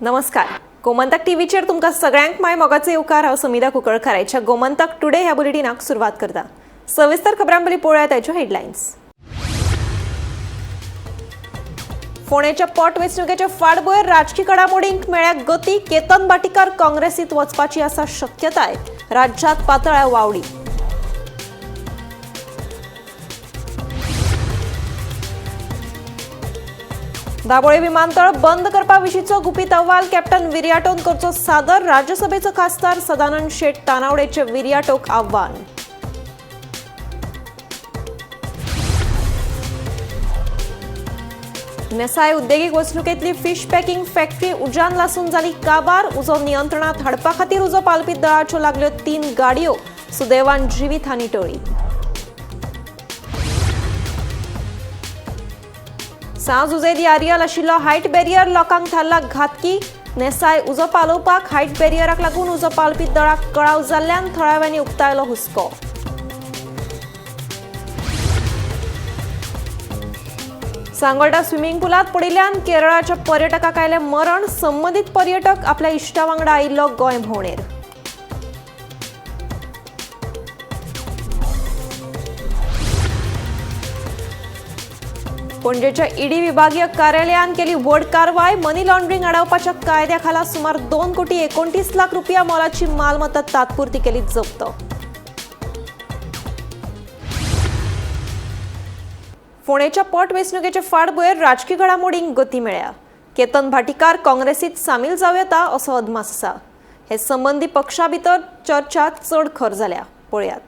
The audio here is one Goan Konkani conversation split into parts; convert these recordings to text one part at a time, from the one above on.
नमस्कार, गोमंतक टीव्हीचेर तुमकां सगळ्यांक माय मोगाचो येवकार. हांव समिधा कुंकळकार. आयच्या गोमंतक टुडे ह्या बुलेटिनाक सुरवात करता. सविस्तर खबरां पयलीं पळोवया ताच्यो हेडलायन्स. फोंडेच्या पोट वेंचणुकेच्या फाटभुंयेर राजकी घडामोडींक मेळ्ळ्या गती. केतन भाटीकार काँग्रेसीत वचपाची आसा शक्यताय. राज्यांत पातळ्या वावडी. दाबोळे विमानतळ बंद करपा विशींचो गुपीत अहवाल कॅप्टन विरियाटोन करचो सादर. राज्यसभेचो खासदार सदानंद शेट तानावडेचे विरियाटोक आव्हान. नेसाय उद्देगीक वसणुकेंतली फिश पॅकिंग फॅक्टरी उज्यान लासून जाली काबार. उजो नियंत्रणात हाडपा खातीर उजो पालपी दळाच्यो लागल्यो 3 गाडयो. सुदैवान जिवीत हानी टळ्ळी. सां जुझे दी आरियल आशिल्लो हायट बॅरियर लोकांक थारला घातकी. नेसाय उजो पालोवपाक हायट बॅरियराक लागून उजो पालपी दळाक कळाव जाल्ल्यान थळाव्यांनी उक्तायलो हुस्को. सांगोल्डा स्विमिंग पुलांत पडिल्ल्यान केरळाच्या पर्यटकाक आयलें मरण. संबंदीत पर्यटक आपल्या इश्टा वांगडा आयिल्लो गोंय भोंवडेर. पणजेच्या ईडी विभागीय कार्यालयान केली व्हड कारवाय. मनी लॉन्ड्रिंग आडावपाच्या कायद्या खाला सुमार 2 कोटी 29 लाख रुपया मोलाची मालमत्ता तात्पुरती केली जप्त. फोंडेच्या पोट वेंचणुकेचे फाटभुंयेर राजकी घडामोडींक गती मेळ्ळ्या. केतन भाटीकार काँग्रेसीत सामील जावं येता असो अदमास आसा. हे संबंदी पक्षा भितर चर्चा चड खर जाल्या. पळयात.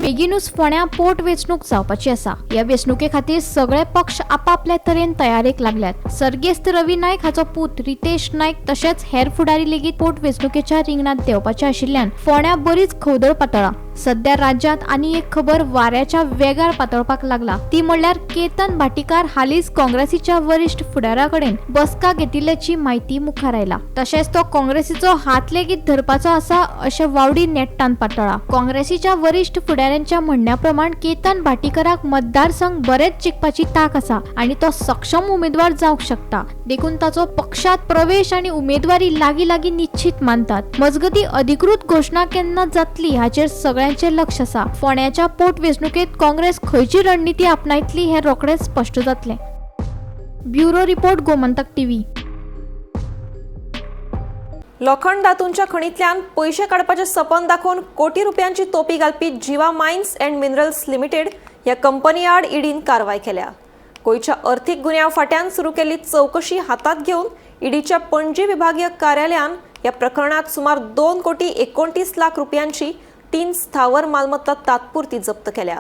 बेगीनूच फोंड्यां पोट वेंचणूक जावपाची आसा. ह्या वेंचणुके खातीर सगळे पक्ष आपापल्या तरेन तयारेक लागल्यात. सर्गेस्त रवी नायक हाचो पूत रितेश नायक तशेंच हेर फुडारी लेगीत पोट वेंचणुकेच्या रिंगणांत देंवपाचे आशिल्ल्यान फोंड्यां बरीच खवदळ पातळा. सध्या राज्यांत आनी एक खबर वाऱ्याच्या वेगार पातळपाक लागला, ती म्हणल्यार केतन भाटीकार हालींच काँग्रेसीच्या वरिश्ठ फुडारा कडेन बसका घेतिल्ल्याची म्हायती मुखार आयला. तशेंच तो काँग्रेसीचो हात लेगीत धरपाचो आसा अशें वावडी नेट्टान पातळा. काँग्रेसीच्या वरिश्ठ फुडाऱ्यांच्या म्हणण्या प्रमाण केतन भाटीकाराक मतदारसंघ बरेच जिखपाची तांक आसा आनी तो सक्षम उमेदवार जावंक शकता. देखून ताचो पक्षांत प्रवेश आनी उमेदवारी लागीं लागीं निश्चित मानतात. मजगतीं अधिकृत घोशणा केन्ना जातली हाचेर सगळ्यांचें लक्ष आसा. फोंड्याच्या पोट वेंचणुकेंत काँग्रेस खंयची रणनिती आपणायतली हें रोखडेंच स्पश्ट जातलें. Bureau report, Gomantak TV. लोखंड धातूंच्या खणींतल्यान पयशे काडपाचें सपन दाखोवन कोटी रुपयांची तोपी घालपी Jiva mines and minerals limited ह्या कंपनी आड ईडीन कारवाय केल्या. गोंयच्या अर्थीक गुन्यांव फांट्यान सुरू केल्ली चवकशी हातांत घेवन ईडीच्या पणजी विभागीय कार्यालयान ह्या प्रकरणांत सुमार 2 कोटी 29 लाख रुपयांची 3 स्थावर मालमत्ता तात्पुरती जप्त केल्या.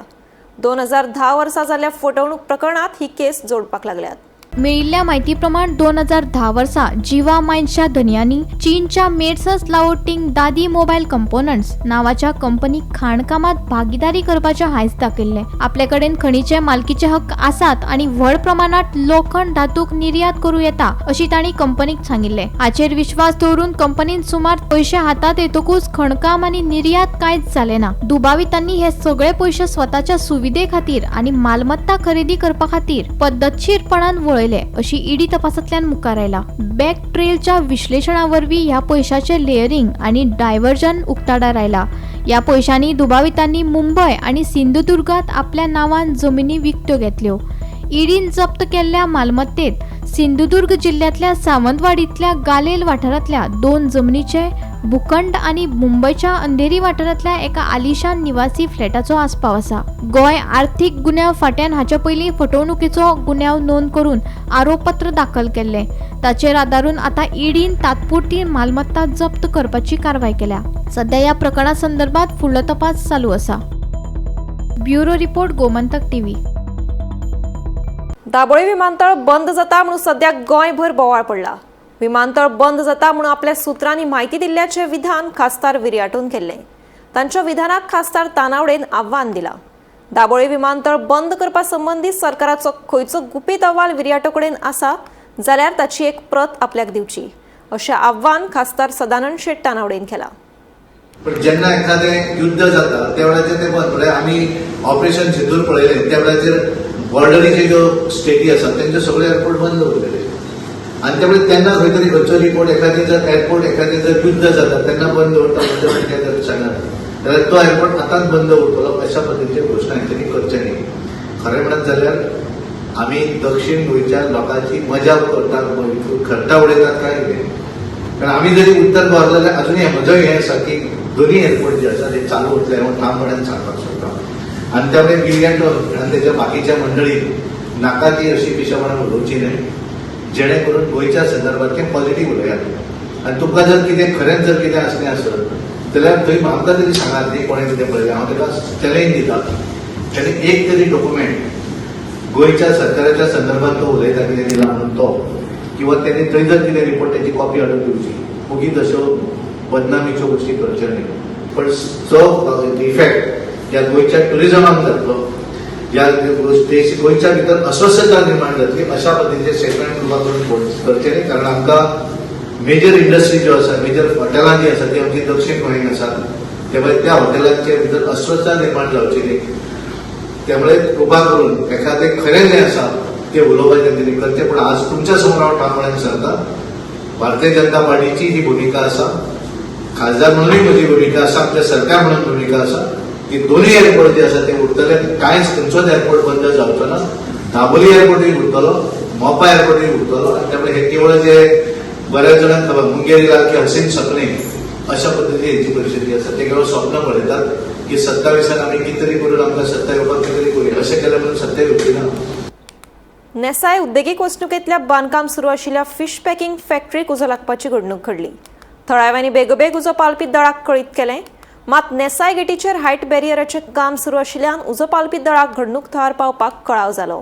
2010 वर्सा जाल्ल्या फटवणूक प्रकरणात ही केस जोडपाक लागल्यात. मेळिल्ल्या म्हायती प्रमाण 2010 वर्सा जिवा मायन्सच्या धनयांनी चीनच्या मेर्सस लाओटिंग दादी मोबायल कंपोनंट्स नावाच्या कंपनीक खाणकामात भागीदारी करपाचें हांयस दाखयल्लें. आपले कडेन खणीचे मालकीचे हक्क आसात आनी व्हड प्रमाणांत लोखण धातूक निर्यात करूं येता अशी तांणी कंपनीक सांगिल्लें. हाचेर विश्वास दवरून कंपनीन सुमार पयशे हातांत येतकूच खणकाम आनी निर्यात कांयच जालें ना. दुबावितांनी हे सगळे पयशे स्वताच्या सुविधे खातीर आनी मालमत्ता खरेदी करपा खातीर पद्दतशीरपणान वळयले अशी ईडी तपासांतल्यान मुखार आयला. बॅक ट्रेलच्या विश्लेषणा वरवीं ह्या पयशाचें लेयरिंग आनी डायव्हर्जन उक्ताडार आयला. ह्या पयशांनी दुबावितांनी मुंबय आनी सिंधुदुर्गांत आपल्या नांवान जमिनी विकत्यो घेतल्यो. ईडीन जप्त केल्ल्या मालमत्तेत सिंधुदुर्ग जिल्ल्यांतल्या सावंतवाडींतल्या गालेल वाठारांतल्या 2 जमनीचे भूखंड आनी मुंबयच्या अंधेरी वाठारांतल्या एका आलिशान निवासी फ्लॅटाचो आस्पाव आसा. गोंय आर्थीक गुन्यांव फांट्यान हाचे पयलीं फटवणुकीचो गुन्यांव नोंद करून आरोपपत्र दाखल केल्लें. ताचेर आदारून आतां ईडीन तात्पुरती मालमत्ता जप्त करपाची कारवाय केल्या. सध्या ह्या प्रकरणा संदर्भात फुडलो तपास चालू आसा. Bureau report, Gomantak TV. Dabolim विमानतळ बंद जाता म्हणून सध्या गोंयभर बोवाळ पडला. विमानतळ बंद जाता म्हणून आपल्या सुत्रांनी म्हायती दिल्ल्याचें विधान खासदार विरियाटोन केल्लें. तांच्या विधानाक खासदार तानावडेन आव्हान दिलां. दाबोळी विमानतळ बंद करपा संबंदी सरकाराचो खंयचो गुपीत अहवाल विरियाटो कडेन आसा जाल्यार ताची एक प्रत आपल्याक दिवची अशें आव्हान खासदार सदानंद शेट तानावडेन केलां. पण जेन्ना एखादें युद्ध जाता त्या वेळाचेर ते बंद, म्हळ्यार आमी ऑपरेशन सिंदूर पळयलें त्या वेळाचेर बॉर्डरीचे ज्यो स्टेटी आसात तेंचे सगळे एअरपोर्ट बंद उरलेले. आनी त्यामुळे तेन्ना खंय तरी खंयचो रिपोर्ट एखादें जर एअरपोर्ट एखादें जर युद्ध जाता तेन्ना बंद उरता म्हणजे कितें जर सांगणार जाल्यार तो एअरपोर्ट आतांच बंद उरतलो अशा पद्दतीचे घोशणा हेंच्यांनी करचें न्ही. खरें म्हणत जाल्यार आमी दक्षिण गोंयच्या लोकांची मजा करतात, खरता उडयतात काय कितें. कारण आमी जरी उत्तर गोवा जाल्यार अजुनूय म्हजो हें आसा की दोन्ही एअरपोर्ट जे आसा ते चालू उरतले हांव ठामपणान सांगपाक सोदता. आनी त्यामुळे विलियम आनी तेच्या बाकीच्या मंडळीन नाका ती अशी पिशेपणां उलोवची न्हय, जेणे करून गोंयच्या संदर्भात तें पॉझिटीव उलयात. आनी तुमकां जर कितें खरेंच जर कितें आसलें आसत जाल्यार थंय आमकां तरी सांगात न्ही कोणें कितें पळयलें. हांव ताका चॅलेंज दिता, ताणें एक तरी डॉक्युमेंट गोंयच्या सरकाराच्या संदर्भात तो उलयता कितें दिला म्हणून तो, किंवा तेणे थंय जर कितें रिपोर्ट तेची कॉपी हाडून दिवची. ओगीच अश्यो बदनामीच्यो गोश्टी करच्यो न्ही. पण जो इफेक्ट ह्या गोंयच्या टुरिजमाक जातलो, ह्या देश गोंयच्या भितर अस्वस्थता निर्माण जातली अशा पद्दतीचे स्टेटमेंट कृपा करून करचें न्ही. कारण आमकां मेजर इंडस्ट्री ज्यो आसा, मेजर हॉटेलां जी आसा ती आमची दक्षिण गोंयांत आसा, त्यामुळे त्या हॉटेलांचे भितर अस्वस्थता निर्माण जावची न्ही. त्यामुळे कृपा करून एखादें खरें जें आसा तें उलोवपाचें तेणी करचें. पूण आज तुमच्या समोर हांव ठामपणान सांगता, भारतीय जनता पार्टीची ही भुमिका आसा, खासदार म्हणूनय म्हजी भुमिका आसा, आमच्या सरकार म्हणून भुमिका आसा की दोनूय एअरपोर्ट जे आसा ते उरतले. कांयच खंयचोच एअरपोर्ट बंद जावचो ना. दाबोली एअरपोर्टूय उरतलो, मोपा एअरपोर्टूय उरतलो. आनी त्यामुळे हे केवळ जे बऱ्याच जाणांक खबर मुंगेरी लाल की हसीन सपने अशा पद्दतीन हेची परिस्थिती आसा. ते केवळ स्वप्न पळयतात की 27 आमी कितें तरी करून आमकां सत्ता येवपाक कितें तरी करूया, अशें केलें म्हणून सत्ता येवची ना. नेसाय उद्देगीक वसणुकेंतल्या बांदकाम सुरू आशिल्ल्या फिश पॅकिंग फॅक्टरीक उजो लागपाची घडणूक घडली. थळाव्यांनी बेगोबेग उजो पालपी दळाक कळीत केलें. मात नेसाय गेटीचेर हायट बॅरियराचें काम सुरू आशिल्ल्यान उजो पालपी दळाक घडणूक थळार पावपाक कळाव जालो.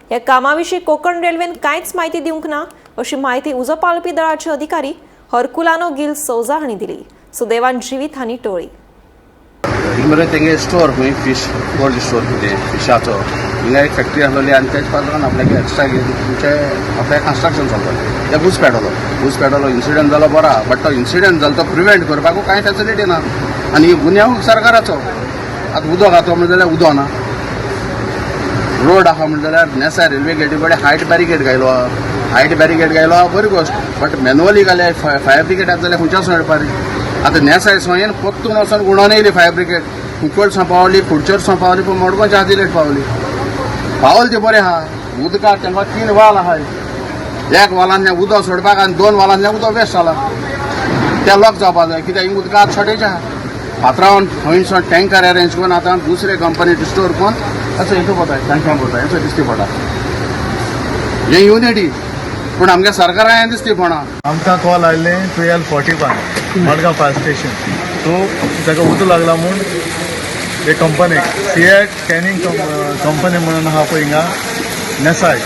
ह्या कामा विशीं कोंकण रेल्वेन कांयच म्हायती दिवंक ना अशी म्हायती उजो पालपी दळाचे अधिकारी हरकुलानो गिल सौजा हांणी दिली. सुदैवान जिवीत हानी टळ्ळी. मरे तेंगे स्टोर खंय फीश कोल्ड स्टोर कितें फिशाचो हिंगा एक फॅक्टरी आसलेली आनी तेच फाटल्यान आपल्याक एक्स्ट्रा घेवन तुमचे आपल्याक कन्स्ट्रक्शन चलतालें. ते बूज पेडलो, बूज पेडलो, इन्सिडंट जालो बरो आहा, बट तो इन्सिडंट जालो तो प्रिवेंट करपाकू कांय फेसिलिटी ना. आनी गुन्यांव सरकाराचो. आतां उदक आहा तो म्हणटा जाल्यार उदक ना, रोड आहा म्हणटा जाल्यार नेसाय रेल्वे गेटी कडेन हायट बॅरिकेड घायलो आहा. हायट बॅरिकेड घायलो आहा बरी गोश्ट, बट मॅन्युअली घाल्यार फायर ब्रिगेड आसा जाल्यार खंयच्या मेळपा रे. आतां नेसाय सोयेन परतून वचोन गुणोन येयली फायर ब्रिगेड, कुंकळ्ळे पावली, खुडचेर पावली, पूण मडगांवच्या हाती लेट पावली. पावल ते बरें आहा. उदकाक तांकां 3 वाल आहाय, एक वालांतल्यान उदक सोडपाक आनी 2 वालांतल्यान उदक वेस्ट जाला. ते लॉक जावपा जाय, कित्याक हिंग उदकाक शॉर्टेज आहा. पात्रांवान खंयसर टँकर अरेंज करून आतां दुसरे कंपनी स्टोर करून असो हेतू पडटा, तांकां पडटा, हेचो दिसती पडटा हे युनिटी. पूण आमच्या सरकारान हें दिसती पडना. आमकां कॉल आयिल्ले 12:41 मडगांव फायर स्टेशन. सो ताका उजो लागला म्हूण एक कंपनीक सिएट कॅनिंग कंपनी म्हणून आहा पळय हिंगा नेसाय.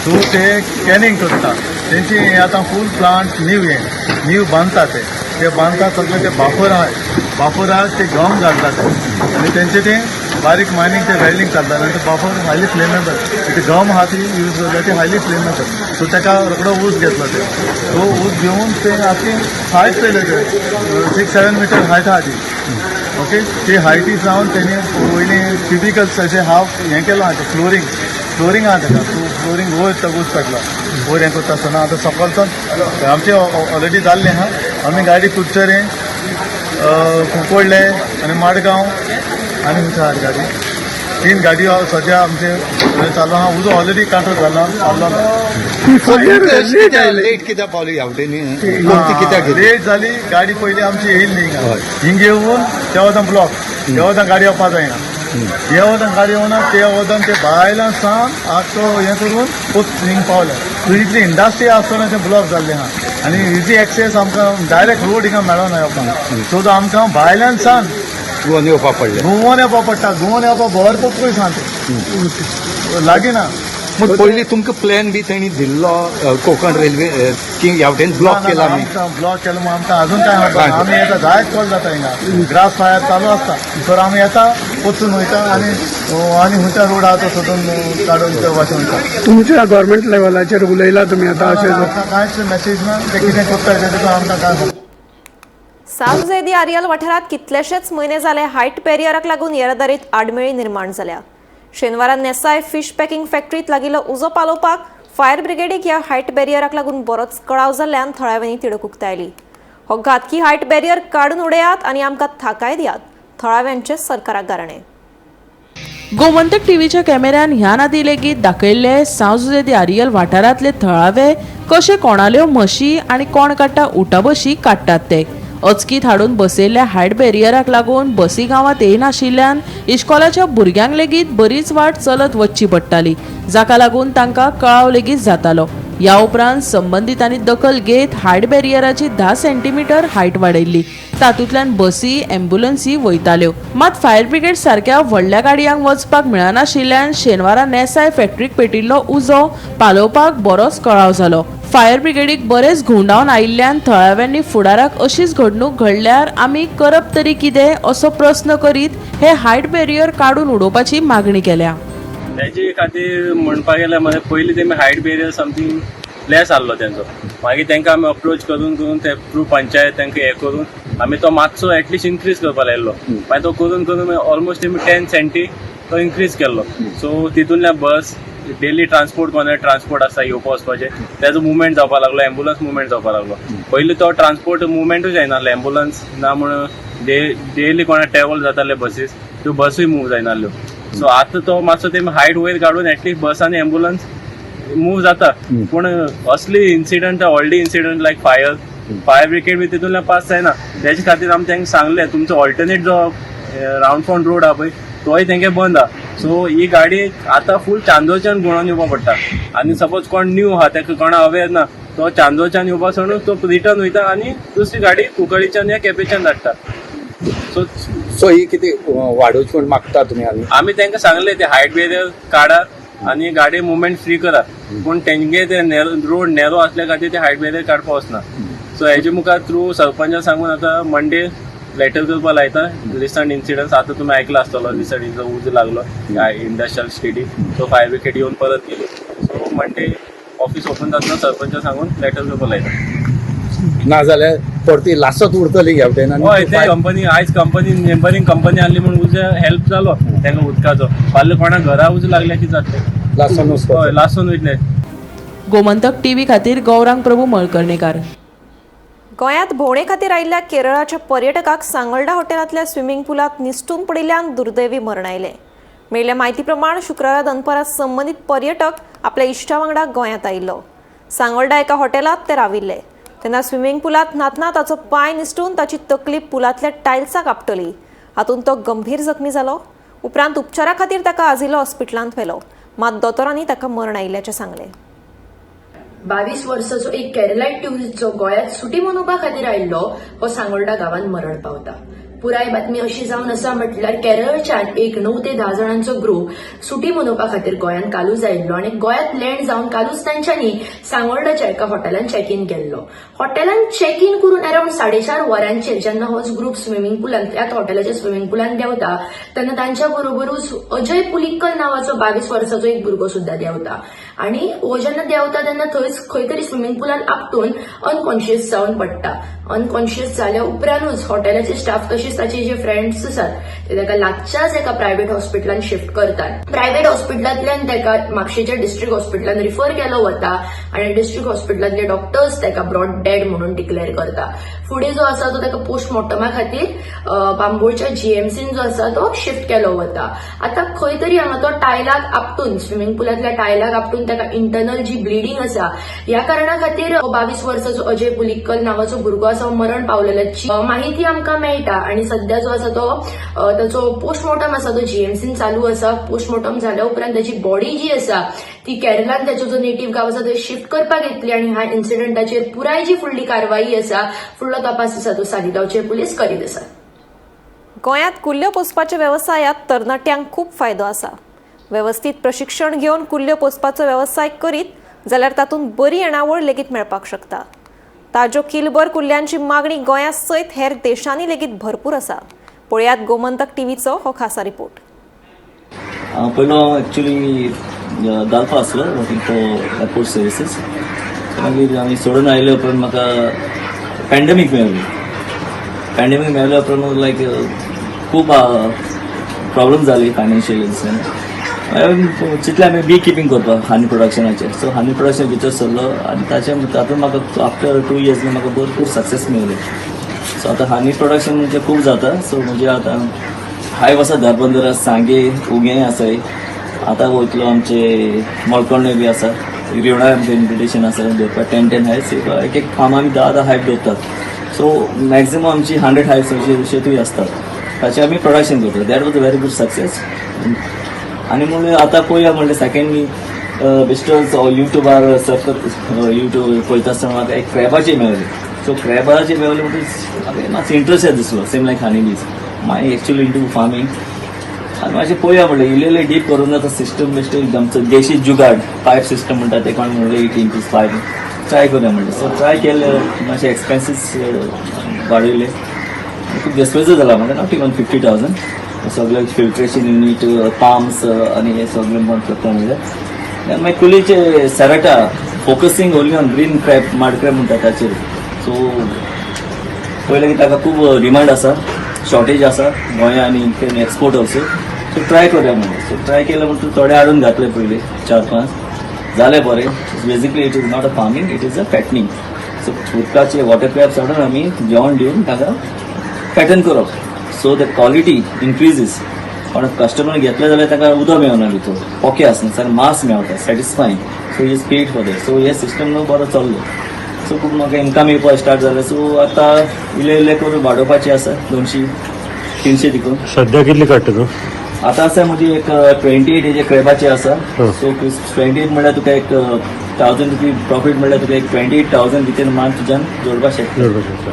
सो ते कॅनिंग करता. तेंची हें आतां फूल प्लांट न्यू हें न्यू बांदता. ते ते बांदता सगळे ते बाफर आहाय, बाफर आहा ते गम घालता ते आनी तेंचे ते बारीक मायनींग ते वेल्डींग चलता आनी ते बाफर हायली फ्लेमेबल, ते गम आहा ती यूज करता ती हायली फ्लेमेबल. सो ताका रोखडो ऊस घेतलो ते. सो ऊस घेवन ते आतां हायट पयले ते 6-7 मिटर हायट आहा ती. ओके, ती हायटी जावन तेणी वयली क्युबिकल्स अशें हाफ हें केलां आहा, फ्लोरींग फ्लोरींग आहा ताका. सो फ्लोरींग वयर ताका ऊस पेटला वयर हें करता आसतना. आतां सकलच्यान आमचें ऑलरेडी जाल्लें आहा. आमी गाडी कुडचरें, कुंकळ्ळे आनी माडगांव आनी खंयच्या आहा गाडी, 3 गाडयो सद्या आमचे चालू आहा. उजो ऑलरेडी कांटो जाला चाललो. लेट कित्याक पावली ह्या वटेनी? कित्याक लेट जाली गाडी? पयली आमची येयल्ली हिंगा. हिंग येवन त्या वतान ब्लॉक, त्या वतान गाडी येवपा जायना, हे वतान गाडी येवना, ते वतान ते भायल्यान सावन आख्खो हें करून हिंग पावले. सो इतली इंडस्ट्री आसतना ते ब्लॉक जाल्ले आहा आनी इजी एक्सेस आमकां डायरेक्ट रोड हिंगा मेळना येवपाक. सो तो आमकां भायल्यान सावन घुंवोन येवपाक पडलें. घुंवोन येवपा पडटा. घुंवोन येवपा भरपूर पयस आहा ते, लागीं ना. पूण पयलीं तुमकां प्लॅन बी तेणी दिल्लो कोंकण रेल्वे की ह्या वटेन ब्लॉक केला आमी? ब्लॉक केलो म्हूण आमकां अजून काय खबर ना. आमी येता, जायत कॉल जाता हिंगा, ग्रास फायर चालू आसता. तर आमी येता, वचून वयता आनी आनी खंयच्या रोड आहा तो सोदून काडून ते वाचून वयता. तुमच्या गव्हर्मेंट लेवलाचेर उलयला तुमी आतां अशें? आमकां कांयच मॅसेज ना. ते कितें करता तें आमकां काय खबर. साव जैदी आरियल वाठारांत कितलेशेच म्हयने जाले हायट बॅरियराक लागून येरादारीत आडमेळी निर्माण जाल्या. शेनवारा नेसाय फिश पॅकिंग फॅक्टरीत लागिल्लो उजो पालोवपाक फायर ब्रिगेडीक ह्या हायट बॅरियराक लागून बरोच कळाव जाल्ल्यान थळाव्यांनी तिडक उक्तायली. हो घातकी हायट बॅरियर काडून उडयात आनी आमकां थाकाय दियात, थळाव्यांचे सरकाराक गाराणें. गोमंतक टीव्हीच्या कॅमेऱ्यान ह्या नादी लेगीत दाखयल्ले सांव जुझे दी आरियल वाठारांतले थळावे कशे कोणाल्यो म्हशी आनी कोण काडटा उटाबशी काडटात ते. अचकीत हाडून बसयल्ल्या हायट बॅरियराक लागून बसी गांवांत येनाशिल्ल्यान इश्कोलाच्या भुरग्यांक लेगीत बरीच वाट चलत वचची पडटाली, जाका लागून तांकां कळाव लेगीत जातालो. ह्या उपरांत संबंदितांनी दखल घेत हायट बॅरियराची 10 सेंटीमिटर हायट वाडयल्ली. तातूंतल्यान बसी, एम्ब्युलन्सी वयताल्यो. मात फायर ब्रिगेड सारक्या व्हडल्या गाडयांक वचपाक मेळनाशिल्ल्यान शेनवारा नेसाय फॅक्टरीक पेटिल्लो उजो पालोवपाक बरोच कळाव जालो. फायर ब्रिगेडीक बरेच घुंवडावन आयिल्ल्यान थळाव्यांनी फुडाराक अशीच घडणूक घडल्यार आमी करप तरी कितें असो प्रस्न करीत हे हायट बॅरियर काडून उडोवपाची मागणी केल्या. तेजे खातीर म्हणपाक गेल्यार मरे, पयलीं तेमी हायट बेरियर समथींग लेस आहलो तेंचो. मागीर तांकां आमी अप्रोच करून करून ते थ्रू पंचायत तांकां हें करून आमी तो मातसो एटलिस्ट इन्क्रीज करपा लायल्लो. मागीर तो करून करून ऑलमोस्ट तेमी 10 सेंटी तो इन्क्रीज केल्लो. सो तितूंतल्यान बस डेली ट्रान्सपोर्ट, कोणा ट्रान्सपोर्ट आसा येवपा वचपाचें, तेजो मुवमेंट जावपा लागलो, एम्बुलन्स मुवमेंट जावपा लागलो. पयलीं तो ट्रान्सपोर्ट मुवमेंटूच जायनासलो. एम्बुलन्स ना म्हण डेली कोणा ट्रॅवल जाताले बसीस, त्यो बसूय मूव जायनासल्यो. सो आतां तो मातसो तेमी हायट वयर काडून एटलिस्ट बस आनी एम्बुलन्स मूव जाता. पूण असली इन्सिडंट, व्हडली इन्सिडंट लायक फायर ब्रिगेड बी तितूंतल्यान पास जायना. तेजे खातीर आमी तांकां सांगलें, तुमचो ऑल्टरनेट जो रावंड फोंड रोड आहा पळय, तोय तेंगे बंद आहा. सो ही गाडी आतां फूल चांदोरच्यान घुंवडोन येवपा पडटा. आनी सपोज कोण न्यू आहा, ताका कोणा अवेर ना, तो चांदोरच्यान येवपा सोडून तो रिटर्न वयता आनी दुसरी गाडी कुंकळीच्यान या केपेच्यान धाडटा. सो सो ही कितें वाडोवची म्हूण मागता तुमी आनी आमी तांकां सांगले, ते हायट बेरियर काडा आनी गाडी मुवमेंट फ्री करा. पूण तेंगे ते रोड नॅरो असल्या खातीर ते हायट बेरियर काडपा वचना. सो हेजे मुखार थ्रू सरपंचाक सांगून आतां मंडे लेटर करपा लायता. रिसंट इन्सिडंट आतां तुमी आयकला आसतलो, रिसंट उजो लागलो इंडस्ट्रियल स्टेटी, सो फायर ब्रिगेड येवन परत गेली. सो मंडे ऑफिस ओपन जातना सरपंचाक सांगून लेटर करपा लायता. ना जाल्यार परती लासत उरतली ह्या वटेन. हय, ते कंपनी आयज कंपनी नेबरींग कंपनी आहली म्हूण उजो हेल्प जालो तांकां उदकाचो. फाल्यां कोणा घरा उजो लागल्यार कितें जातलें? लासून वचपाचें. हय, लासून वयतले. गोमंतक टीव्ही खातीर गौरांग प्रभू मळकर्णेकार. गोंयांत भोंवडे खातीर आयिल्ल्या केरळाच्या पर्यटकाक सांगोल्डा हॉटेलांतल्या स्विमींग पुलांत निसटून पडिल्ल्यान दुर्दैवी मरण आयलें. मेळिल्ल्या म्हायती प्रमाण शुक्रारा दनपारां संबंदीत पर्यटक आपल्या इश्टा वांगडा गोंयांत आयिल्लो. सांगोल्डा एका हॉटेलांत ते राविल्ले तेन्ना स्विमींग पुलांत न्हातना ताचो पांय निसटून ताची तकली पुलांतल्या टायल्साक आपटली. हातूंत तो गंभीर जखमी जालो. उपरांत उपचारा खातीर ताका आझिलो हॉस्पिटलांत व्हेलो. मात दोतोरांनी ताका मरण आयिल्ल्याचें सांगलें. 22 वर्साचो एक केरलायट ट्युरिस्ट जो गोंयांत सुटी मनोवपा खातीर आयिल्लो, हो सांगोल्डा गांवांत मरण पावता. पुराय बातमी अशी जावन आसा, म्हटल्यार केरळच्यान एक 9 ते 10 जाणांचो ग्रुप सुटी मनोवपा खातीर गोंयांत कालूच आयिल्लो आनी गोंयांत लँड जावन कालूच तांच्यांनी सांगोल्डाच्या एका हॉटेलान चॅक इन केल्लो. हॉटेलान चॅक इन करून अरावंड 4:30 वरांचेर जेन्ना हो ग्रुप स्विमींग पुलान, त्याच हॉटेलाच्या स्विमींग पुलान देंवता, तेन्ना तांच्या बरोबरूच अजय पुलिक्कल नावाचो 22 वर्साचो एक भुरगो सुद्दां देंवता. आनी हो जेन्ना देंवता तेन्ना थंयच खंय तरी स्विमींग पुलान आपटून अनकॉन्शियस जावन पडटा. अनकॉन्शियस जाल्या उपरांतूच हॉटेलाचे स्टाफ तशीच ताचे जे फ्रेंड्स आसात ते ताका लागच्याच एका प्रायव्हेट हॉस्पिटलान शिफ्ट करतात. प्रायव्हेट हॉस्पिटलांतल्यान ताका म्हापशेच्या डिस्ट्रिक्ट हॉस्पिटलान रिफर केलो वता आनी डिस्ट्रिक्ट हॉस्पिटलांतले डॉक्टर्स ताका ब्रॉट डेड म्हणून डिक्लेअर करता. फुडें जो आसा तो ताका पोस्टमॉर्टमा खातीर बांबोळच्या जीएमसीन जो आसा तो शिफ्ट केलो वता. आतां खंय तरी हांगा तो टायलाक आपटून, स्विमींग पुलांतल्या टायलाक आपटून ताका इंटरनल जी ब्लिडींग आसा, ह्या कारणा खातीर 22 वर्साचो अजय पुलिक्कल नावाचो भुरगो आसा हो मरण पावलेल्याची माहिती आमकां मेळटा. आणि सध्या जो आसा तो ताचो पोस्टमॉर्टम आसा तो जीएमसीन चालू आसा. पोस्टमॉर्टम जाल्या उपरांत ताची बॉडी जी आसा ती केरलान ताचो जो नेटीव गांव आसा थंय शिफ्ट करपाक येतली. आणि ह्या इन्सिडंटाचेर पुराय जी फुडली कारवाई आसा, फुडलो तपास आसा, तो सालिगांवचे पुलीस करीत आसात. गोंयांत कुल्ल्यो पोसपाच्या वेवसायात तरणाट्यांक खूब फायदो आसा. वेवस्थीत प्रशिक्षण घेवन कुल्ल्यो पोसपाचो वेवसाय करीत जाल्यार तातूंत बरी येणावळ लेगीत मेळपाक शकता. ताज्यो किलभर कुल्ल्यांची मागणी गोंया सयत हेर देशांनी लेगीत भरपूर आसा. पळयात गोमंतक टीव्हीचो हो खासा रिपोर्ट. हांव पयलो एक्चुली गाल्फा आसलो, वर्किंग फॉर एअरपोर्ट सर्विसीस. मागीर आमी सोडून आयले उपरांत म्हाका पॅन्डेमीक मेळ्ळी. पॅन्डेमीक मेळ्ळ्या उपरांत लायक खूब प्रॉब्लम जाली फायनान्शियल. हांवें चिंतलें आमी बी किपिंग करपाक हनी प्रोडक्शनाचेर. सो हनी प्रोडक्शन भितर सरलो आनी ताचे तातूंत म्हाका आफ्टर 2 इयर्स म्हाका भरपूर सक्सेस मेळ्ळी. सो आतां हनी प्रोडक्शन म्हणजे खूब जाता. सो म्हणजे आतां हायव आसा धारबंदरा, सांगे, उगें आसा, आतां वयतलो आमचे मळकर्णे बी आसा, रिवणा आमचें इन्विटेशन आसा दवरपाक 10-10 हायव्स. एक एक फार्म आमी 10-10 हायव दवरतात. सो मॅक्झिमम आमची 100 हायव्स अशे थंय आसतात, ताचें आमी प्रोडक्शन करतात. That was a very good success. आनी म्हणलें आतां पळोवया म्हणलें सेकेंडली बेश्टोच युट्यूबार सर्च युट्यूब पळयता आसतना म्हाका एक क्रॅबाचें मेळ्ळें. सो क्रॅबाचें मेळ्ळें म्हणटकीच म्हाका मातसो इंट्रस्ट दिसलो, same like honey bees. My actually into farming आनी मातशें पळोवया म्हणलें इल्लें इल्लें डीप करून आतां सिस्टम बेश्टें आमचो देशी जुगाड पायप सिस्टम म्हणटा ते कोण म्हणलें 8 इंचीस पायप ट्राय करूया म्हणलें. सो ट्राय केलें, मातशें एक्सपेन्सीस वाडयले, खूब एक्सपेन्सीव जाला म्हाका, not even 50,000. सगळे फिल्ट्रेशन युनीट, पाम्स आनी हे सगळें बंद करता म्हणल्यार मागीर कुलीचे सेराटा focusing only on green crab, mud crab म्हणटा ताचेर. सो पयलें की ताका खूब डिमांड आसा, शॉर्टेज आसा गोंया आनी एक्सपोर्ट ऑल्सो. सो ट्राय करूया म्हणलें. सो ट्राय केलें म्हणटकीर थोडे हाडून घातले पयलीं 4-5, जालें बरें. Basically it is not a farming, it is a fattening. So उदकाचे वॉटर क्रॅब्स हाडून आमी जेवण दिवन ताका फॅटन करप, सो the quality increases. कोण कस्टमर घेतले जाल्यार ताका उदक मेळना, भितर पोके आसना, सारकें मास मेळटा satisfying. So is paid for that. So हे सिस्टम न्हू बरो चल्लो. सो खूब म्हाका इन्कम येवपाक स्टार्ट जालें. सो आतां इल्लें इल्लें करून वाडोवपाचें आसा 200-300 देखून. सध्या कितली काडटा तूं? आतां आसा म्हजी एक 28 हेजे क्रॅबाचे आसा. सो 28 म्हणल्यार तुका एक 1000 रुपी प्रॉफीट, म्हणल्यार तुका एक 28,000 भितर मान तुज्यान जोडपाक शकता. जोडपाक शकता.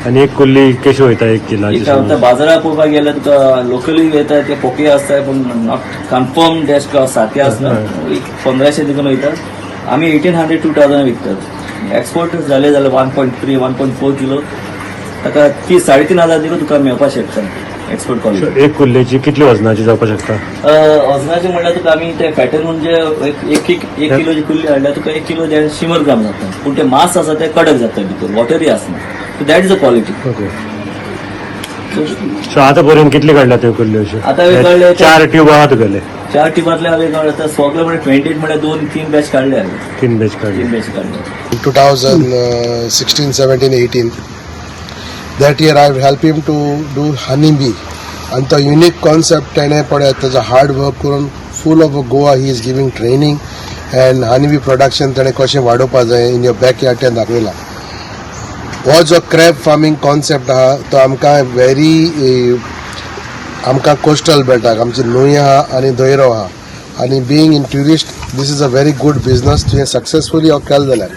आनी एक कुल्ली कशी वयता एक किलाची? एक आतां बाजारात पळोवपाक गेल्यार तुका लोकली येता ते पोके आसता, पूण not confirm डेस्क सारके आसना. एक 1500 देखून वयता, आमी 1800 2000 विकतात. एक्सपोर्ट जाले जाल्यार 1.3 1.4 किलो ताका 3-3.5 हजार देखून तुका मेळपाक शकता एक्सपोर्ट क्वॉलिटी. एक कुल्लेची कितली वजनाची जावपाक शकता? वजनाचे म्हणल्यार तुका आमी ते फॅटन म्हणजे एक एक एक किलोची कुल्ली हाडल्यार तुका 1 किलो 100 ग्राम जाता, पूण ते मांस आसा ते कडक जाता, भितर वॉटरी आसना. So that is a quality. Okay, so आतां पर्यंत कितली काडल्या त्यो कुल्ल्यो अश्यो? आतां हांवें काडले 4 ट्यूब आहा तुगेले. 4 ट्युबांतले हांवें काडले आतां सगळे म्हळ्यार 28 म्हळ्यार 2-3 बॅच काडले हांवें. 3 बॅच काडले. 3 बॅच काडले. 2016, 17, 18. That year I helped him to do honey bee. आणि तो युनिक कॉन्सेप्ट त्याने पळय ताजो हार्ड वर्क करून full of Goa he is giving training and honey bee production ताणें कशें वाडोवपा जाय इन your backyard तें दाखयलां. हो जो क्रॅब फार्मींग कॉन्सेप्ट आहा तो आमकां व्हेरी आमकां कोस्टल बेल्टाक आमची न्हंय आहा आनी दर्यो आहा आनी being in tourist this is a very good business. तुवें सक्सेसफुली हो केलो जाल्यार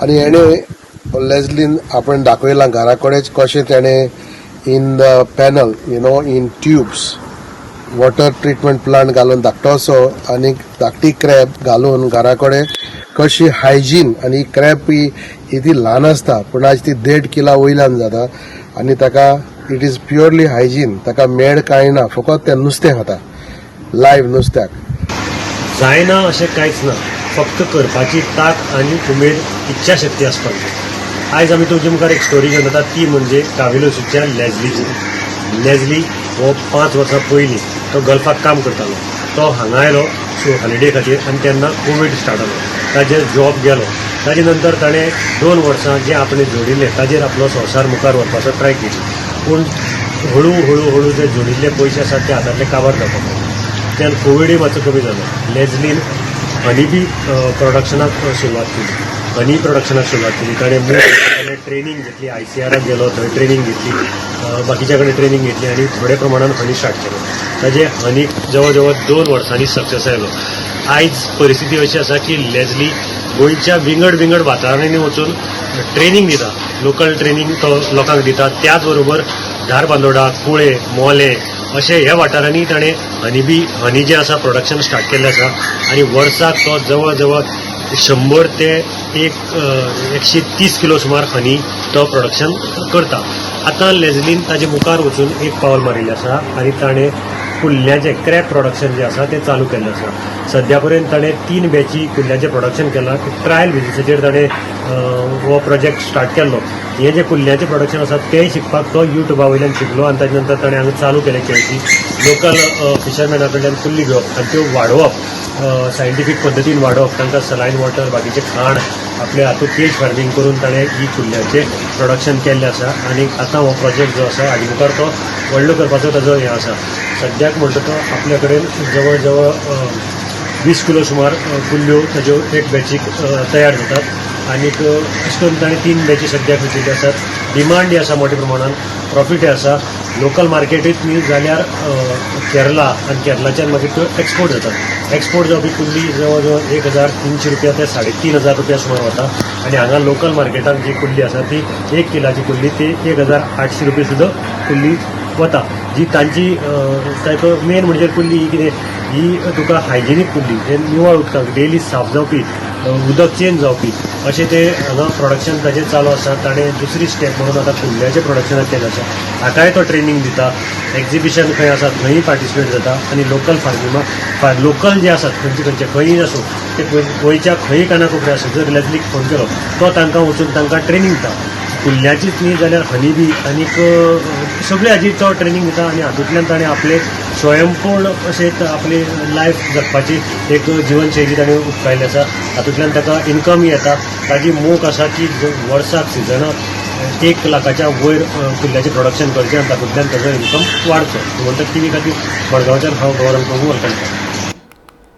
आनी हेणें लेजलीन आपण दाखयलां घरा कडेन कशें तेणें in the panel in tubes water treatment plant घालून धाकटोसो आनी धाकटी क्रॅब घालून घरा कडेन कशी हायजीन आनी क्रॅब ही ती ल्हान आसता पूण आज ती 1.5 किला वयल्यान जाता आनी ताका it is purely hygiene, ताका मेड कांय ना, फकत तें नुस्तें खाता लायव्ह नुस्त्याक. जायना अशें कांयच ना, फक्त करपाची तांक आनी उमेद, इच्छाशक्ती आसपाक जाय. आयज आमी तुमचे मुखार एक स्टोरी घेवन येता ती म्हणजे कावेलोसीच्या लेजलीची. लेजली हो 5 वर्सां पयलीं तो गल्फाक काम करतालो. तो हांगा आयलो हॉलिडे खातीर आनी तेन्ना कोवीड स्टार्ट जालो, ताजेर जॉब गेलो. ताजे नंतर ताणें 2 वर्सां जे आपणें जोडिल्ले ताजेर आपलो संवसार मुखार व्हरपाचो ट्राय केली, पूण हळू हळू हळू जे जोडिल्ले पयशे आसात ते हातांतले काबार जावपाक लागले. तेन्ना कोविडूय मातसो कमी जालो. लेजलीन हनी बी प्रोडक्शनाक सुरवात केली. हनी प्रोडक्शनाक सुरवात केली ताणें. ट्रेनींग घेतली, आयसीआराक गेलो, थंय ट्रेनींग घेतली, बाकीच्या कडेन ट्रेनींग घेतली आनी थोडे प्रमाणान हनी स्टार्ट केलें. ताजे हनीक जवळ जवळ 2 वर्सांनी सक्सेस आयलो. आयज परिस्थिती अशी आसा की लेजली गोंयच्या विंगड विंगड वाठारांनी वचून ट्रेनींग दिता, लोकल ट्रेनींग तो लोकांक दिता. त्याच बरोबर धारबांदोडा, कुळे, मोलें अशे ह्या वाठारांनी ताणें हनी जें आसा प्रोडक्शन स्टार्ट केल्लें आसा आनी वर्साक तो जवळ जवळ 100 ते 130 किलो सुमार हनी तो प्रोडक्शन करता. आतां लेजलीन ताजे मुखार वचून एक पावल मारिल्लें आसा आनी ताणें कुल्ल्याचें क्रॅब प्रोडक्शन जें आसा तें चालू केल्लें आसा. सद्या पर्यंत ताणें 3 बॅची कुल्ल्याचें प्रोडक्शन केलां. ट्रायल बेजिसाचेर ताणें हो प्रोजेक्ट स्टार्ट केल्लो. हें जें कुल्ल्याचें प्रोडक्शन आसा तें शिकपाक तो युट्यूबा वयल्यान शिकलो आनी ताजे नंतर ताणें हांगा चालू केलें. केळशी लोकल फिशरमॅना कडल्यान कुल्ली घेवप आनी त्यो वाडोवप, सायंटिफीक पद्दतीन वाडोवप, तांकां सलायन वॉटर, बाकीचें खाण आपल्या हातूंत केज फार्मींग करून ताणें ही कुल्ल्याचें प्रोडक्शन केल्लें आसा. आनी आतां हो प्रोजेक्ट जो आसा हाजे मुखार तो व्हडलो करपाचो ताजो हें आसा. सद्याक म्हणटा तो आपल्या कडेन जवळ जवळ 20 किलो सुमार कुल्ल्यो ताज्यो एक बॅचीक तयार जातात आनीक अशें करून ताणें 3 बॅची सद्याक विकिल्ल्यो आसात. डिमांडय आसा मोठ्या प्रमाणान, प्रॉफिटय आसा. लोकल मार्केटीत न्ही जाल्यार केरला आनी केरलाच्यान मागीर त्यो एक्सपोर्ट जातात. एक्सपोर्ट जावपी कुल्ली जवळ जवळ 1300 रुपया ते 3500 रुपया सुमार वता आनी हांगा लोकल मार्केटान जी कुल्ली आसा ती 1 किलाची कुल्ली ती 1800 रुपया सुद्दां कुल्ली वता. जी तांची ताका मेन म्हणजे कुल्ली ही कितें, ही तुका हायजिनीक कुल्ली, हे निवळ उदकाक डेली साफ जावपी, उदक चेंज जावपी अशें ते हांगा प्रोडक्शन ताजें चालू आसा. ताणें दुसरी स्टेप म्हणून आतां कुल्ल्याचें प्रोडक्शन केलें आसा. हाकाय तो ट्रेनींग दिता, एक्झिबिशन खंय आसा थंय पार्टिसिपेट जाता आनी लोकल फार्मिंगाक लोकल जे आसात खंयचे खंयचे खंयी आसूं ते गोंयच्या खंय कानाकोपऱ्या आसूं, जर लेजलीक फोन केलो तो तांकां वचून तांकां ट्रेनींग दिता. कुल्ल्याचीच न्ही जाल्यार हनी बी आनीक सगळे हाजी तो ट्रेनींग दिता आनी हातूंतल्यान ताणें आपलें स्वयंपूर्ण अशें आपली लायफ जगपाची एक जिवनशैली ताणें उक्तायल्ली आसा. हातूंतल्यान ताका इन्कम येता. ताजी मोख आसा की वर्साक सिजनाक 1 लाखाच्या वयर कुल्ल्याचें प्रोडक्शन करचें आनी तातूंतल्यान ताजो इन्कम वाडचो. गोमंतक टीव्ही खातीर मडगांवच्यान हांव गौरव प्रभू वरकणकर.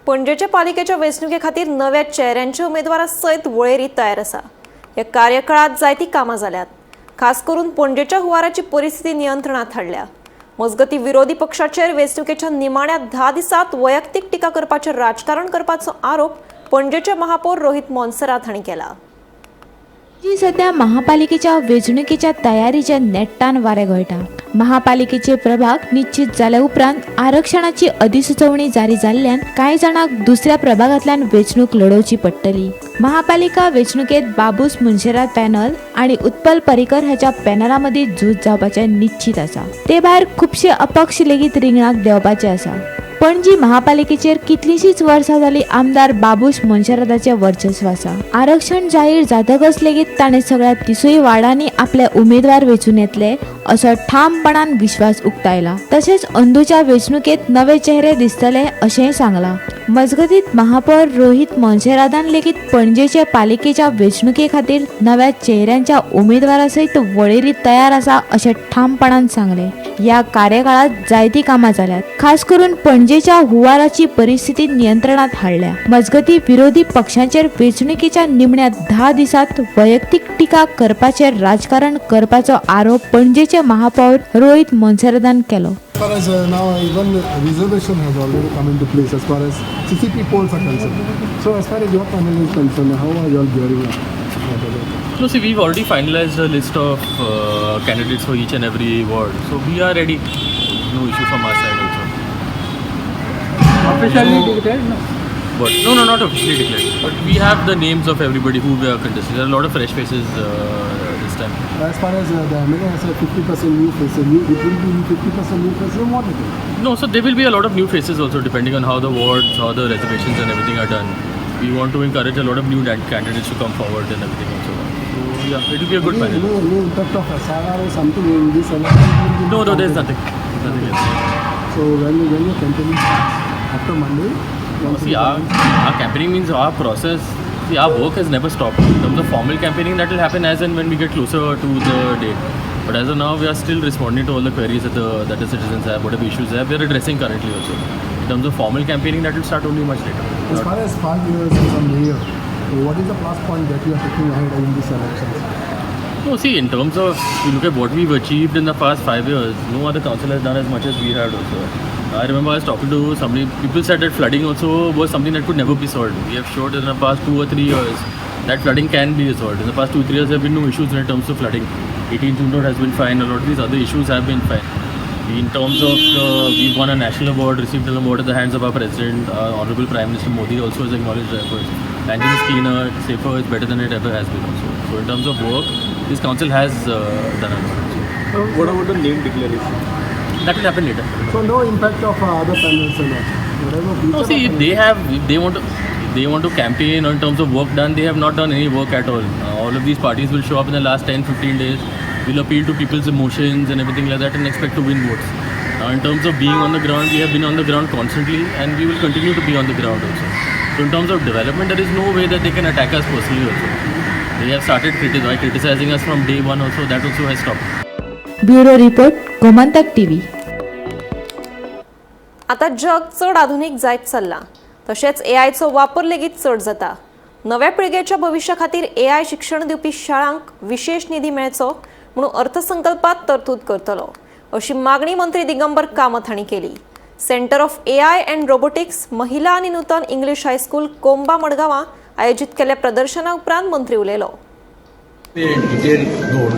पणजेच्या पालिकेच्या वेंचणुके खातीर नव्या चेहऱ्यांच्या उमेदवारा सयत वळेरी तयार आसा. ह्या कार्यकाळात जायतीं कामां जाल्यात. खास करून पणजेच्या हुवाराची परिस्थिती नियंत्रणात हाडल्या. मजगती विरोधी पक्षाचेर वेंचणुकेच्या निमाण्या 10 दिसांत वैयक्तीक टिका करपाचें राजकारण करपाचो आरोप पणजेचे महापौर रोहित मोन्सेरात हांणी केला. जी सध्या महापालिकेच्या वेंचणुकेच्या तयारीच्या नेट्टान वारें घोळटा. महापालिकेचे प्रभाग निश्चित जाल्या उपरांत आरक्षणाची अधिसुचोवणी जारी जाल्ल्यान कांय जाणांक दुसऱ्या प्रभागांतल्यान वेंचणूक लढोवची पडटली. महापालिका वेंचणुकेत बाबूस मुन्सेरात पॅनल आनी उत्पल पर्रीकर हाच्या पॅनला मदीं झूज जावपाचें निश्चित आसा. ते भायर खुबशे अपक्ष लेगीत रिंगणाक देंवपाचे आसा. पणजी महापालिकेचेर कितलींशींच वर्सां जाली आमदार बाबूश मोन्सेराताचें वर्चस्व आसा. आरक्षण जाहीर जातकच लेगीत ताणें सगळ्या 30 वार्डांनी आपले उमेदवार वेंचून येतले असो ठामपणान विश्वास उक्तायला. तशेंच अंदूच्या वेंचणुकेत नवे चेहरे दिसतले अशेंय सांगलां. मजगतीत महापौर रोहित मोन्सेरातान लेगीत पणजेचे पालिकेच्या वेंचणुके खातीर नव्या चेहऱ्यांच्या उमेदवारा सयत वळेरी तयार आसा अशें ठामपणान सांगलें. ह्या कार्यकाळात जायतीं कामां जाल्यात, खास करून पणजेच्या हुवाराची परिस्थिती नियंत्रणात हाडल्या. मजगती विरोधी पक्षांचेर वेंचणुकेच्या निमण्या 10 दिसांत वैयक्तीक टिका करपाचेर राजकारण करपाचो आरोप पणजेचे महापौर रोहित मोन्सेरातान केलो. As far as now, even reservation has already come into place as far as CCP polls are concerned. So, as far as your panel is concerned, how are you all gearing up? No, see, we've already finalized a list of candidates for each and every ward. So, we are ready. No issue from our side also. Officially declared? No. But no, not officially declared. But we have the names of everybody who we are contesting. There are a lot of fresh faces this time. As far as the MLA has said, 50% new faces, it will be 50% new faces, what it is? No, so there will be a lot of new faces also, depending on how the wards, how the reservations and everything are done. We want to encourage a lot of new candidates to come forward and everything also. So yeah, it will be a good panel. Any impact of SRR or something in this election? No, there's nothing. Nothing else. So when your campaigning starts? After Monday? See, our campaigning means our process. See, our work has never stopped. In terms of formal campaigning, that will happen as and when we get closer to the date. But as of now, we are still responding to all the queries that the citizens have, whatever issues they have, we are addressing currently also. In terms of formal campaigning, that will start only much later. As far as 5 years as a mayor, what is the plus point that you are taking ahead in these elections? No, see, in terms of, you look at what we've achieved in the past 5 years, no other council has done as much as we had also. I remember I was talking to somebody, people said that flooding also was something that could never be solved. We have showed in the past 2 or 3 years that flooding can be resolved. In the past 2-3 years, there have been no issues in terms of flooding. 18 June Road has been fine, a lot of these other issues have been fine. In terms of, we've won a national award, received an award at the hands of our President, Honorable Prime Minister Modi also has acknowledged our efforts. Panjim is cleaner, safer, it's better than it ever has been also. So in terms of work, this council has done a lot. What about the name declaration? That will happen later. So no impact of other panels. No, see, if they have, if they want to, they want to campaign in terms of work done, they have not done any work at all. All of these parties will show up in the last 10, 15 days, will appeal to people's emotions and everything like that and expect to win votes. Now, in terms of being on the ground, we have been on the ground constantly and we will continue to be on the ground also. So, in terms of development, there is no way that they can attack us personally also. They have started criticizing us from day one also, that also has stopped. Bureau report, Gomantak TV. आता जग चड आधुनीक जायत चल्लां, तशेंच एआयचो वापर लेगीत चड जाता. नव्या पिळगेच्या भविश्या खातीर एआय शिक्षण दिवपी शाळांक विशेश निधी मेळचो म्हणून अर्थसंकल्पात तरतूद करतलो अशी मागणी मंत्री दिगंबर कामत हांणी केली. Centre of AI and robotics महिला आनी नूतन इंग्लीश हायस्कूल कोंबा मडगांवां आयोजीत केल्ल्या प्रदर्शना उपरांत मंत्री उलयलो. Detailed note.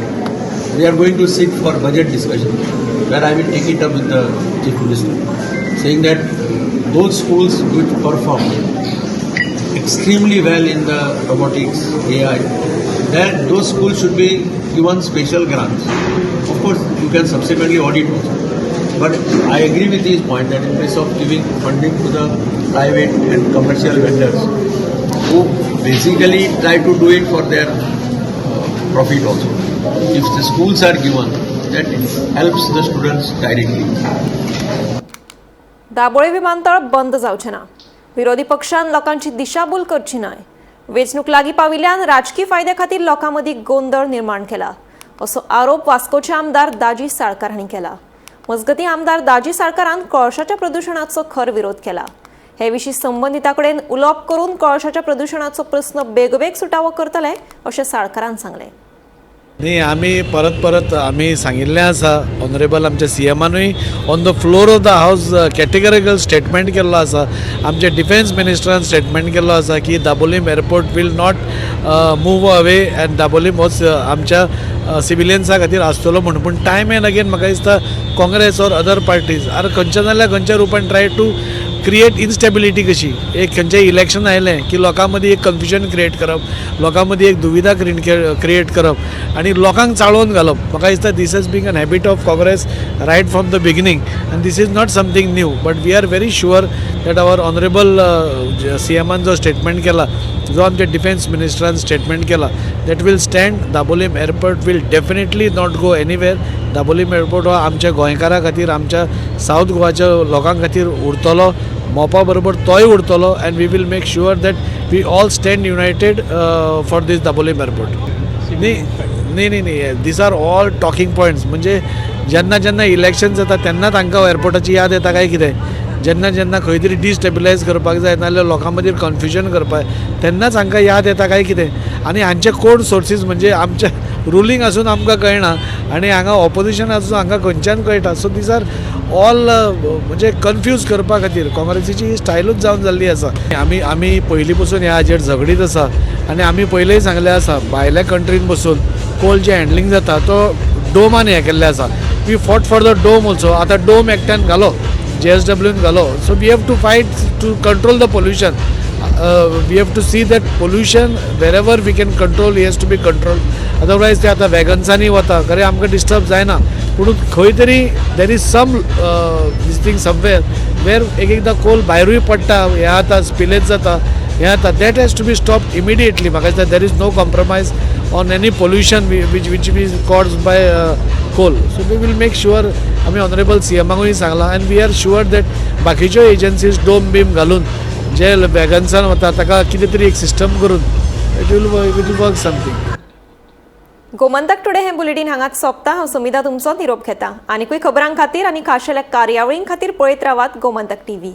We are going to sit for budget discussion where I will take it up with the Chief Minister, saying that those schools which perform extremely well in the robotics, AI, that those schools should be given special grants. Of course, you can subsequently audit also. But I agree with his point that in place of giving funding to the private and commercial vendors who basically try to do it for their profit also. If the schools are given, that helps the students directly. Dabolim विमानतळ बंद जावचें ना. विरोधी पक्षान लोकांची दिशाभूल करची न्हय. वेंचणूक लागीं पाविल्ल्यान राजकी फायद्या खातीर लोकां मदीं गोंदळ निर्माण केला असो आरोप वास्कोचे आमदार दाजी साळकार हांणी केला. मजगतीं, आमदार दाजी साळकारान कोळशाच्या प्रदुशणाचो खर विरोध केला. हे विशीं संबंदिता कडेन उलोवप करून कोळशाच्या प्रदुशणाचो प्रस्न बेगोबेग सुटावो करतले अशें साळकारान सांगलें. न्ही, आमी परत परत आमी सांगिल्लें आसा. ऑनरेबल आमच्या सीएमानूय on the floor of the house categorical statement केल्लो आसा. आमच्या डिफेन्स मिनिस्टरान स्टेटमेंट केल्लो आसा की Dabolim airport will not move away and Dabolim होच आमच्या सिविलियन्सा खातीर आसतलो म्हणून. पूण टायम एंड अगेन म्हाका दिसता Congress or other parties are खंयच्या नाल्यार खंयच्या रुपान ट्राय टू क्रिएट इनस्टेबिलिटी. कशी एक खंयचें इलेक्शन आयलें की लोकां मदीं एक कन्फ्युजन क्रिएट करप, लोकां मदीं एक दुविधा क्रिएट करप आनी लोकांक चाळोवन घालप. म्हाका दिसता this has been an habit of Congress right from the beginning and this is not something new, but we are very sure that our honourable सीएमान जो स्टेटमेंट केला, जो आमच्या डिफेन्स मिनिस्टरान स्टेटमेंट केला, that will stand. Dabolim airport will definitely not go anywhere. Dabolim airport हो आमच्या गोंयकारां खातीर, आमच्या सावथ गोवाच्या लोकां खातीर उरतलो. मोपा बरोबर तोय उरतलो and we will make sure that we all stand united for this Dabolim airport. न्ही न्ही न्ही न्ही, these are all talking points. म्हणजे जेन्ना जेन्ना इलेक्शन जाता तेन्ना तांकां एअरपोर्टाची याद येता काय कितें? जेन्ना जेन्ना खंय तरी डिस्टेबिलायज करपाक जाय नाजाल्यार लोकां मदीं कन्फ्युजन करपाक तेन्नाच हांकां याद येता काय कितें? आनी हांचे कोण सोर्सीस? म्हणजे आमचे रुलींग आसून आमकां कळना आनी हांगा ऑपोजिशन आसून हांकां खंयच्यान कळटा? सो these are all म्हणजे कन्फ्यूज करपा खातीर काँग्रेसीची ही स्टायलूच जावन जाल्ली आसा. आमी पयलीं पसून ह्या हाजेर झगडीत आसा आनी आमी पयलींय सांगलें आसा, भायल्या कंट्रीन बसून कोल जे हँडलींग जाता तो डोमान हें केल्लें आसा. We fought for the dome also. आतां डोम एकट्यान घालो, जेएसडब्ल्यून घालो. So we have to fight to control the pollution. We have to see that pollution, wherever we can control, has to be control. Otherwise ते आतां वॅगन्सांनी वता खरें, आमकां डिस्टर्ब जायना, पूण खंय तरी there is some this thing somewhere where एक एकदां कोल भायरूय पडटा, हें जाता, स्पिलेज जाता, हें जाता. That has to be stop immediately. म्हाका दिसता there is no compromise on any pollution which is caused by coal. So we will make sure. आमी ऑनरेबल सी एमाकूय सांगलां and we are sure that बाकीच्यो एजन्सीज डोम बीम घालून जे वॅगन्सान वता ताका कितें तरी एक सिस्टम करून it will work something. Gomantak today हें बुलेटीन हांगाच सोंपता. हांव समिता तुमचो निरोप घेता. आनिकूय खबरां खातीर आनी खाशेल्या कार्यावळीं खातीर पळयत रावात गोमंतक टीव्ही.